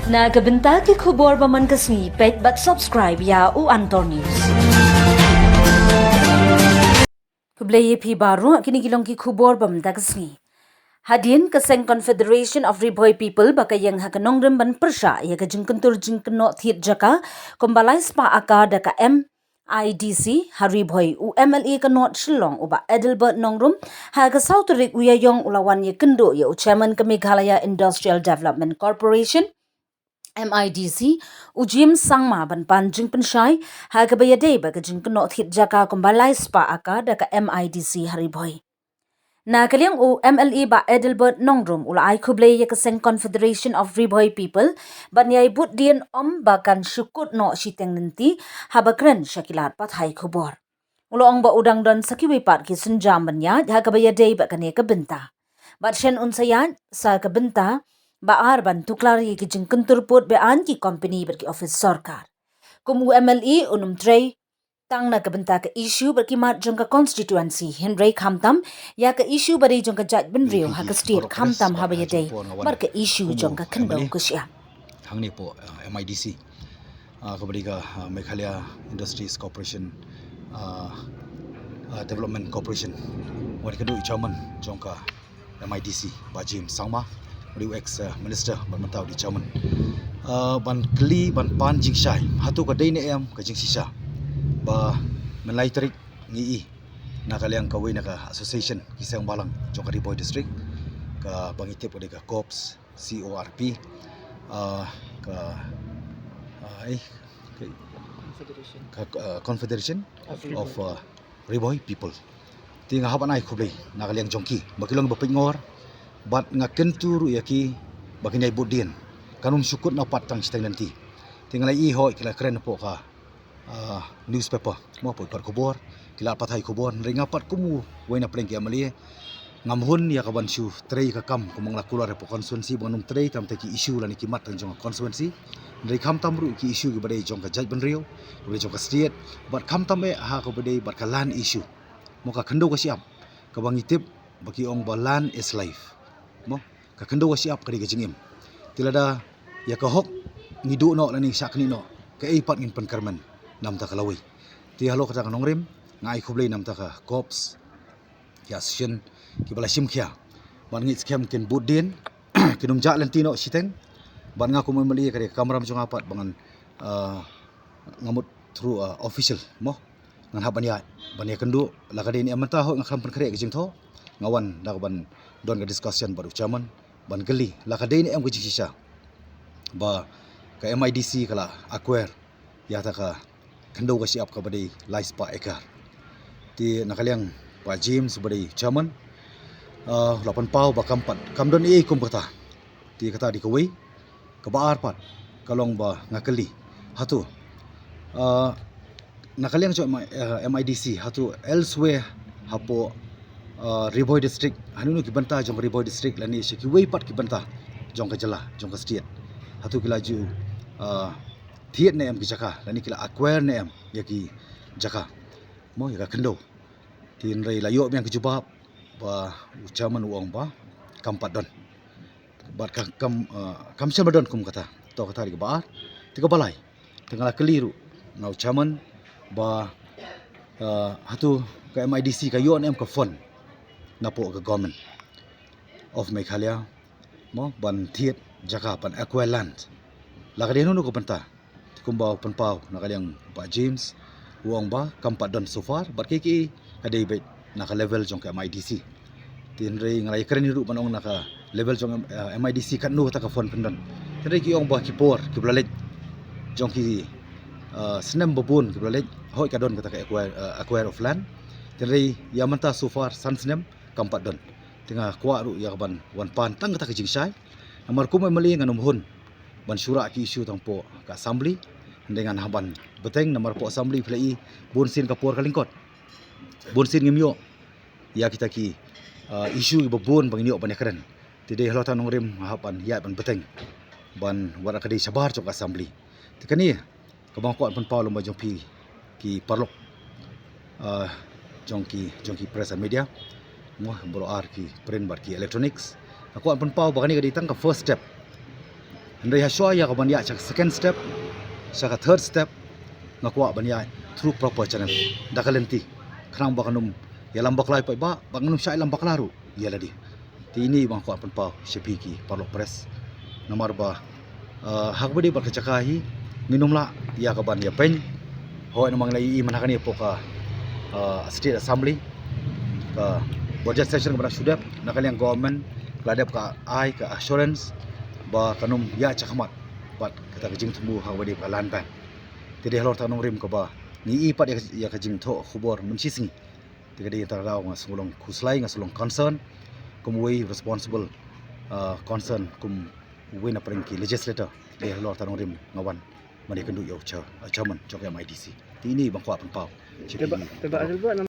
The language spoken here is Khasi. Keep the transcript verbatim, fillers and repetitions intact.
Na ka bynta ki khubor ba man ka sngi, peit bad subscribe ïa u Antor News. Khublei ïa phi baroh, kine ki long ki khubor ba mynta ka sngi. Hadien ka seng Confederation of Ri Bhoi People ba ka ïeng ha ka nongrim ban pyrshah ïa ka jingkyntur jingkynnoh thied jaka kumba lai spah acre da ka M I D C ha Ri Bhoi, u M L A ka North Shillong u Bah Adelbert Nongrum ha ka saw tarik u Ïaïong u la wan ïakynduh ïa u Chairman ka Meghalaya Industrial Development Corporation, M I D C, u James Sangma ban pan jingpynshai ha kaba ïadei bad ka jingkynnoh thied jaka kumba lai spah acre da ka M I D C ha Ri Bhoi. Na ka liang u M L A Bah Adelbert Nongrum u la ai khublei ïa ka seng Confederation of Ri Bhoi People ban ïai bud dien ym ba kan shu kut noh shiteng lynti haba kren sha ki lad pathai khubor. U la ong ba u dang don sa kiwei pat ki sienjam ban ïaid ha kaba ïadei bad kane ka bynta. Bad shen un sa ïaid sa ka bynta ba ar ban tuklar ïa ki jingkyntur pud beaiñ ki kompani bad ki ophis sorkar. Kum u M L A un ym trei tang na ka bynta ka issue bad ki mat jong ka constituency, hynrei khamtam ïa ka issue ba dei jong ka jaitbynriew ha ka state, khamtam haba ïadei bad ka issue jong ka khyndew ka shyiap. Hangne hapoh, uh, M I D C, uh, kaba dei ka, uh, Meghalaya Industries Corporation, uh, uh, Development Corporation. Wan ïakynduh u chairman jong ka M I D C, Bah James Sangma, u dei u ex, uh, minister bad mynta u dei chairman. Uh, ban kylli, ban pan jingshai, hato ka dei ne em ka jingshisha ba mynlai tarik ngi i na ka liang kawei na ka association ki seng balang jong ka Ri Bhoi District, kaba ngi tip ka dei ka CORPS, C O R P, uh, ka, uh, eh, ka, ka, uh, Confederation of, uh, Ri Bhoi People. Te nga hap ban ai khublei na ka liang jong ki ba ki long ba peit ngor bad nga kyntu ruh ïa ki ba kin ïai bud dien, kan ym shu kut noh pat tang shiteng lynti. Te nga la i hoi ki la kren hapoh ka, ah, newspaper, mo, hapoh ki kot khubor, ki lad pathai khubor, hynrei nga pat kum uwei na pdeng ki M L A, ngam hun ïa ka ban shu trei ka kam kum nga la kular hapoh constituency, ba ngan ym trei tam te ki issue lane ki mat jong ka constituency. Hynrei khamtam ruh ki issue kiba dei jong ka jaitbynriew, kiba dei jong ka state, bad khamtam eh ha kaba dei bad ka land issue, mo, ka khyndew ka shyiap, kaba ngi tip ba ki ong ba land is life, mo, ka khyndew ka shyiap ka dei ka jingim. Te lada ïa ka hok ngi duh noh lane ngi shah knieh noh, kaei pat ngin pynkyrmen na bynta ka lawei. Te halor kata ka nongrim nga ai khublei na bynta ka CORPS, ki association kiba la shim khia, bad ngi skhem kin bud dien, kin ym jah lynti noh shiteng. Bad nga kum M L A ka dei ka kamram jong nga pat ba ngan, ah, nga mut through, ah, official, mo, ngan hap ban ïa, ban ïakynduh. La ka dei ne em mynta, hoi nga khlem pynkhreh ka jingthoh, nga wan da ka ban don ka discussion bad u chairman ban kylli la ka dei ne em ka jingshisha ba ka M I D C ka la acquire ïa kata ka khyndew ka shyiap kaba dei lai spah acre. Te na ka liang Bah James ba dei chairman, ah, la pynpaw ba kam pat, kam don ei ei kum kata. Te kata dei kawei. Kaba ar pat ka long ba nga kylli, hato, ah, na ka liang jong, ah, M I D C, hato elsewhere hapoh, ah, Ri Bhoi District, ha kino kino ki bynta jong Ri Bhoi District lane sha kiwei pat ki bynta jong ka jylla, jong ka state, hato ki la ju, ah, thied ne em ki jaka lane ki la acquire ne em ïa ki jaka, mo, ïa ka khyndew? Te hynrei la ïoh biang ka jubab ba u chairman u ong ba kam pat don. Bad ka, kam, ah, kam shym la don kum kata. To kata dei kaba ar. Te kaba lai, te nga la kylli ruh na u chairman ba, ah, hato ka M I D C ka ïoh ne em ka fund napoh ka Government of Meghalaya, mo, ban thied jaka, ban acquire land? La ka dei hano hano ka bynta? Te kumba u pynpaw na ka liang Bah James, u ong ba kam pat don so far, bad kiei kiei ka dei beit na ka level jong ka M I D C. Te hynrei nga la ïakren hi ruh ban ong na ka level jong, eh, M I D C katno kata ka fund pyndon. Te hynrei ki ong ba ki por kiba la leit, jong ki, eh, snem ba bun kiba la leit, hoi ka don kata ka acquire, eh, acquire of land. Te hynrei ïa mynta so far san snem kam pat don. Te nga kwah ruh ïa ka ban wan pan tang kata ka jingshai. Namar kum M L A ngan ym hun ban shu rah ki issue tang hapoh ka assembly. Hynrei ngan hap ban bteng namar hapoh assembly phi la i bun sien ka por ka lyngkot, bun sien ngim ïoh ïa kita ki, ah, issue kiba bun ba ngin ïoh ban ïakren. Te dei halor kata ka nongrim nga hap ban ïaid ban bteng ban, wat la ka dei shabar jong ka assembly. Te kane kaba nga kwah pynpaw lem bad jong phi ki paralok, ah, jong ki, jong ki press and media, mo, baroh ar, ki print bad ki electronics. Nga kwah pynpaw ba kane ka dei tang ka first step. Hynrei ha shuwa ïa ka ban ïaid sha ka second step, sha ka third step, nga kwah ban ïaid through proper channel, da ka lynti, khnang ba kan ym ïalam bakla ïa paidbah, ba kan ym shah ïalam bakla ruh ïa lade. Te ine ba nga kwah pynpaw sha phi ki paralok press. Namar ba, ah, ha kaba ïadei bad ka jaka hi, ngin ym lah ïa ka ban ïapeiñ. Hooid, namar ngi la ïohi mynta kane hapoh ka, ah, State Assembly, ka budget session kaba la shu dep, na ka liang government ka la dep ka ai ka assurance ba kan ym ïaid shakhmat bad kata ka jingthmu ha kaba ïadei bad ka land bank. Te dei halor kata ka nongrim kaba ngi ïohi pat ïa ka, ïa ka jingthoh khubor mynshisngi. Te ka dei kata ka daw nga sngewlong khuslai, nga sngewlong concern kum uwei responsible, ah, concern kum uwei na pdeng ki legislator. Dei halor kata ka nongrim nga wan ban ïakynduh ïa u chair, ah, chairman jong ka M I D C. Te ine ba nga kwah pynpaw sha phi.